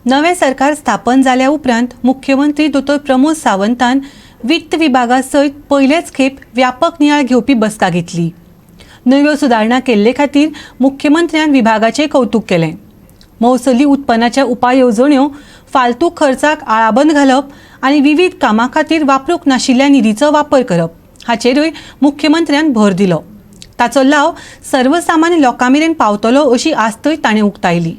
नवें सरकार स्थापन जाल्या उपरांत मुख्यमंत्री दोतोर प्रमोद सावंतान वित्त विभागा सयत पयलेच खेप व्यापक नियाळ घेवपी बसका घेतली. नव्यो सुदारणा केल्ले खातीर मुख्यमंत्र्यान विभागाचें कौतूक केलें. महसुली उत्पन्नाच्या उपाय येवजण्यो, फालतू खर्चाक आळाबंद घालप आनी विवीध कामां खातीर वापरूंक नाशिल्ल्या निधीचो वापर करप हाचेरूय मुख्यमंत्र्यान भर दिलो. ताचो लाव सर्वसामान्य लोकां मेरेन पावतलो अशी आस्तय ताणें उक्तायली.